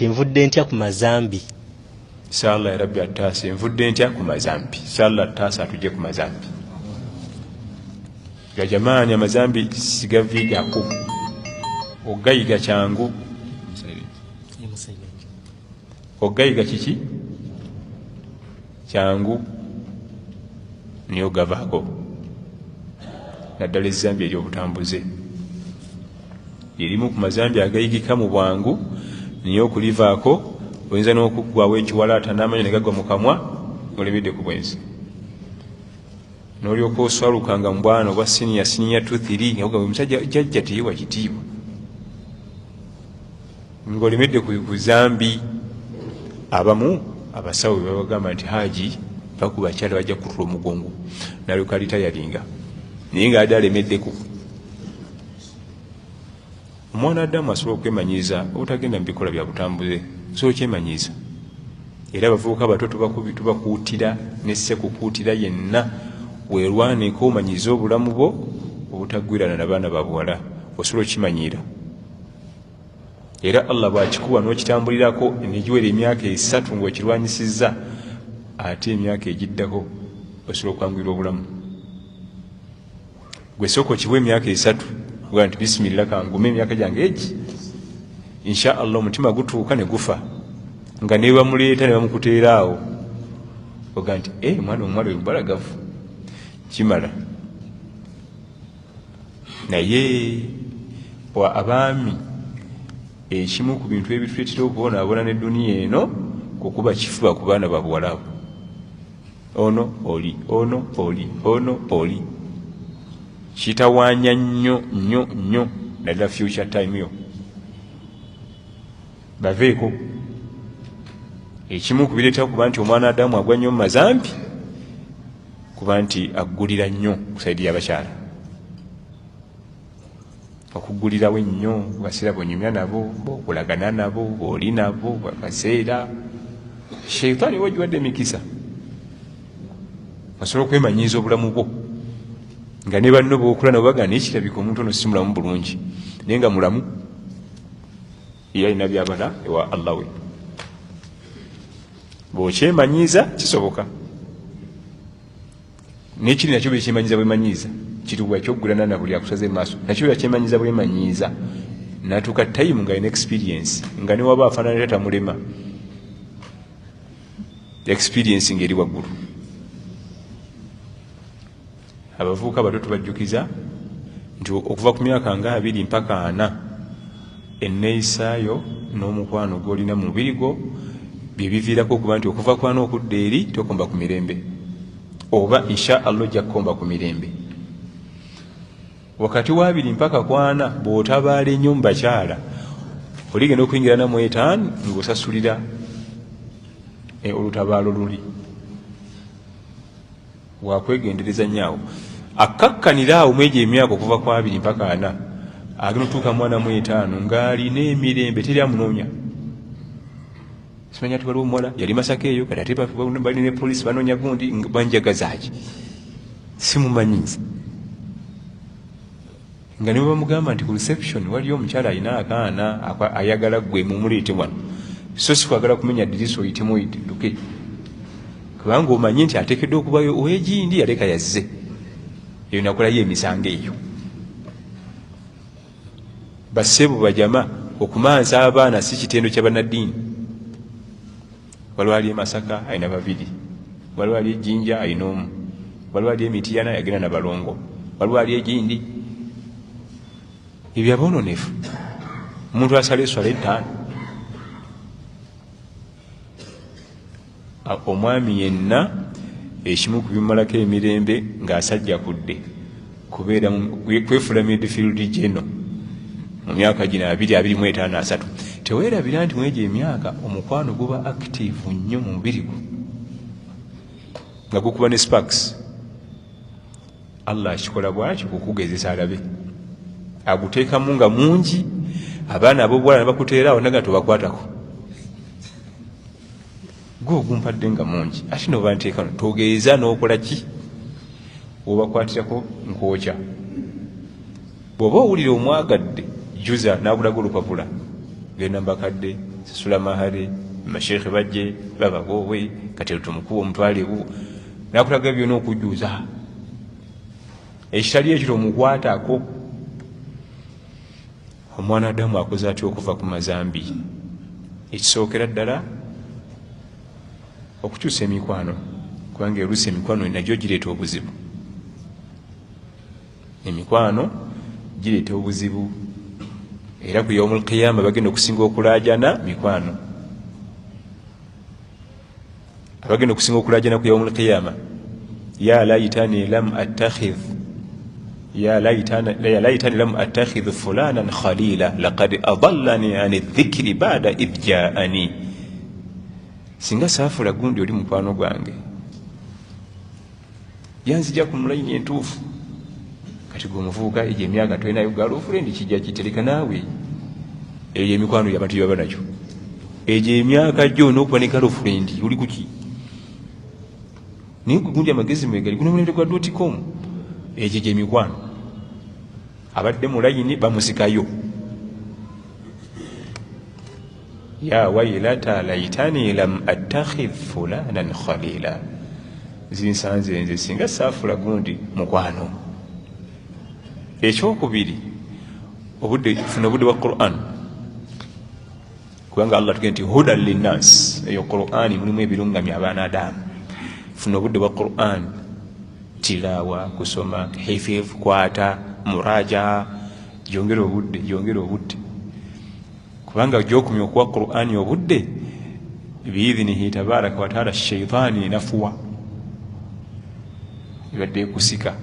Nvudde ntya ku mazambi? Sala ya Rabbi ataase. Nvudde ntya ku mazambi? Sala ataase, atujje ku mazambi. Ya jamaani, amazambi sigaviigako, ogayiga kyangu. Ogayiga kiki kyangu, naye ogavaako, naddala ezambi eryobutambuze erimu ku mazambi agayigika mu bwangu, naye okulivaako oyinza n'okuggwawo ekiwalaata n'amanyo ne gagwa mu kamwa ng'olemedde ku bwenzi, n'olyoka oswalukanga mu bwana obwa siniya, siniya 2, 3, nga ogamba omusajja jjajja teyewa kitiibwa, ng'olemedde ku zambi. Abamu abasawo bwe babagamba nti, "Haji, va ku bakyala, bajja kukutula omugongo," nalyoka alitayalinga, naye nga adde alemeddeko. Omwana Adamu asobola okwemanyiiza obutagenda mu bikola bya butambuze, osobola okyemanyiiza. Era abavubuka bato tubakuutira, nessekukuutira yenna, weerwaneko omanyiize obulamu bwo obutaggwirana na baana babuwala. Osobola okimanyiira, era Allah bwakikuwa n'okitambulirako negiwera emyaka 3 ng'okirwanyisizza, ate emyaka egiddako osobola okwanguyira obulamu. Gwe sooka okiwa emyaka 3, oga nti, "Bisimillah, kangume emyaka gyange egi." Insha Allah omutima gutuuka ne gufa nga nebamuleeta ne bamukuteera awo, oga nti, "E, mwana omuwala oyo mubalagavu." Kimala. Naye abaami, ekimu ku bintu ebituleetera okubonaabona neduniya eno kukuba kifuba ku baana babuwala abo. Ono oli, ono oli, ono oli, kitawaanya nnyo nnyo nnyo, naddala future time yo. Baveeko. Ekimu ku bireetera kuba nti omwana Adamu agwa nnyo mu mazambi kuba nti aggulira nnyo ku side y'abakyala, okugulirawo ennyo kaseera bonyumya nabo, bokulagana nabo, booli nabo kaseera sheitaani wagiwadde emikisa. Osobola okwemanyiiza obulamu bwo nga ne banno bokula nabo bagamba, "Naye kirabika omuntu ono si mulamu bulungi," naye nga mulamu, era alina byabala ewa Allah we. Bwokyemanyiiza kisoboka. Nekiri nakyo bekyemanyiza bwemanyiiza kituwa ekyokugulana na buli akusaze maaso, nakyo yakyemanyiza bwemanyiiza, natuuka time nga alina experience, nga newaba afaanana tatamulema, experience ngaeri waggulu. Abavubuka bato tubajjukiza nti okuva ku myaka nga 20 mpaka 40, enneeyisaayo n'omukwano gw'olina mu mubiri gwo byebiviirako okuba nti okuva kwana okudda eri tokomba ku mirembe, oba insha Allah ojja kukomba ku mirembe. Wakati wa 20 mpaka 40, bw'otabaala ennyo mu bakyala, oligenda okuyingira namu 50 ng'osasulira olutabaalo luli. Wakwegendereza nnyo awo, akkakkanira awo mwegyo emyaka okuva ku 20 mpaka 40, agenda otuuka 45 ng'alina emirembe, teri amunoonya. Simanya ti waliwo omuwala yali Masaka eyo, kati ate bali ne polisi banoonya gundi banjagazaaki, simumanyi nze. Nga ne bamugamba nti ku reception waliyo omukyala alina akaana ayagala gwe, mumuleete wano, so si kwagala kumenya ddirisa oyitemu oyidduke, kubanga omanye nti ateekeddwa okuba owegindi yaleka yazze eyo nakolayo emisango eyo. Basebu bajama, okumansa abaana si kitendo kya bannaddiini. Waliwo ali emasaka alina babiri, waliwo ali ejjinja alina omu, waliwo ali emitiyana yagenda nabalongo, waliwo ali egindi. Ebyo aboononefu. Omuntu asala eswala 5. Omwami yenna ekimu ku bimumalako emirembe ng'asajja kudde kubeera kwefula midfield geno mu myaka gino 20, 25, 30. Teweerabira nti mwegyo emyaka omukwano guba active nnyo mu mubiri gwo, nga gukuba ne sparks. Allah akikola bwaki? Kukugezesa alabe. Aguteekamu nga mungi, abaana abobuwala ne bakuteera awo, naga tobakwatako, gwe ogumpadde nga mungi, ate noba nteekano togeeza n'okola ki, obakwatirako nkwokya. Bw'oba owulira omwagadde, juza n'akulaga olupapula, genda mbakadde. Sasula mahare, mashekhe bajje babagoowe, kati tumukuwa omutwale nakulaga byonna okujjuza. Ekitali ekyo omukwatako. Omwana Adamu akoze atya okuva ku mazambi? Ekisookera ddala okukyusa emikwano, kubanga eruusi emikwano nagyo gireeta obuzibu. Emikwano gireeta obuzibu, era ku yaumul qiyama bagenda okusinga okulaajana mikwano. Abagenda okusinga okulaajana ku yaumul qiyama, ya laitani lam attakhidh, ya laitani lam attakhidh fulanan khalila laqad adallani ani dhikri ba'da idh ja'ani. Singa saafula gundi oli mukwano gwange, yanzija ku mulayini entuufu. Kati gwe omuvubuka egyo emyaka tolinayo girlfriend, kijja kitereka naawe. Eyo emikwano y'abantu gye baba nakyo. Egyo emyaka gyo n'okuba ne girlfriend oli kuki? Naye gwe gundi amagezi mwegali, guno omulembe gwa .com. Egyo gyemikwano. Abadde mu layini bamusikayo. Ya wailata laitani lam attakhidh fulanan khalila. Zinsanze nze singa saafula gundi mukwano. Ekyokubiri, obudde, funa obudde bwa Quran, kubanga Allah tugenda nti hudan linnas. Eyo Quran mulimu ebirungamya abaana Adamu. Funa obudde bwa Quran, tilawa, kusoma, hifidh, kwata, muraja, yongera obudde, yongera obudde, kubanga gyokumya okuwa Qur'ani obudde biidhinihi tabaraka wataala, shaitaani enafuwa ebadde ekusika,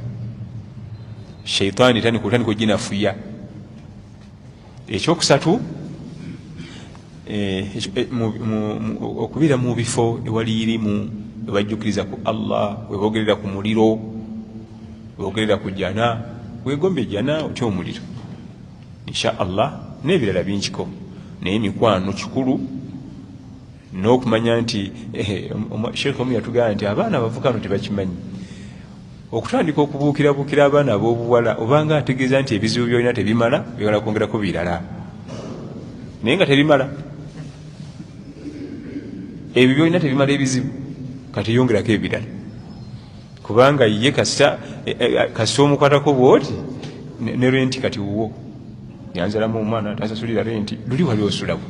shaitaani tandika oginafuya. Ekyokusatu, okubeera mu bifo ewali irimu, webajjukiriza ku Allah, webogerera ku muliro, webogerera ku jjana, wegombe ejjana otya omuliro insha Allah, n'ebirala bingiko. Naye emikwano kikulu, n'okumanya nti Sheikh omu yatugamba nti abaana abavuka no tebakimanyi okutandika okubuukirabuukira abaana ab'obuwala, obanga ategeeza nti ebizibu byolina tebimala, byagala kwongerako birala, naye nga tebimala. Ebyo byolina tebimala ebizibu, kati yongerako ebirala, kubanga ye kasita omukwatako bwoti ne renti kati wuwo, yanzalamu omwana tasasulira renti, luli wali osulawo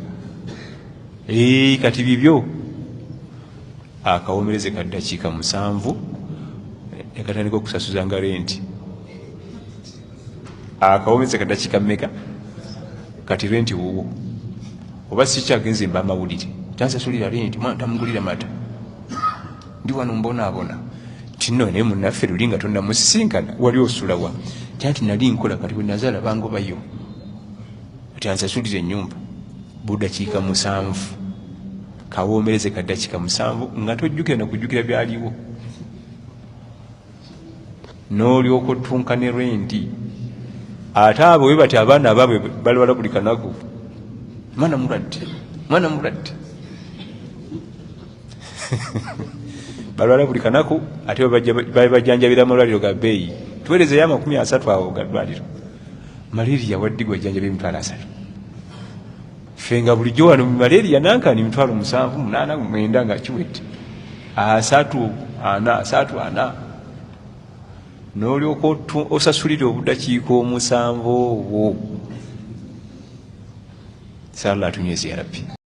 kati bibyo. Akawomereze ka ddakiika 7 ekatandika okusasuzanga renti. Akawomereze ka ddakiika mmeka? Kati renti wuwo, oba si kyagenze mba amawulire, tansasulira renti, mwana tamugulira mata, ndi wano mbonaabona. Tino naye munnaffe luli nga tonnamusisinkana wali osulawa? Nti nali nkola, kati bwe nazaala bangobayo, kati ansasulira ennyumba. Budakiika 7, kawomereze ka ddakiika 7 nga tojjukira nakujjukira byaliwo, n'olyoka otunka ne renti. Ate abo bwe bati abaana abaabwe balwala buli kanaku, mwana mulwadde, mwana mulwadde, balwala buli kanaku, ate bajanjabira amalwaliro ga bbeeyi. Tuweerezeyo 30 awo ga ddwaliro. Malaria waddi gwajjanjaba 30,000. Ffe nga bulijjo wano malaria nankani 7,000, 8,000, 9,000 nga kiwedde. 3, 4, 3, 4. N'olyoka osasulira obudakiika 7 obwo. Sala atunyweze ya Rabbi.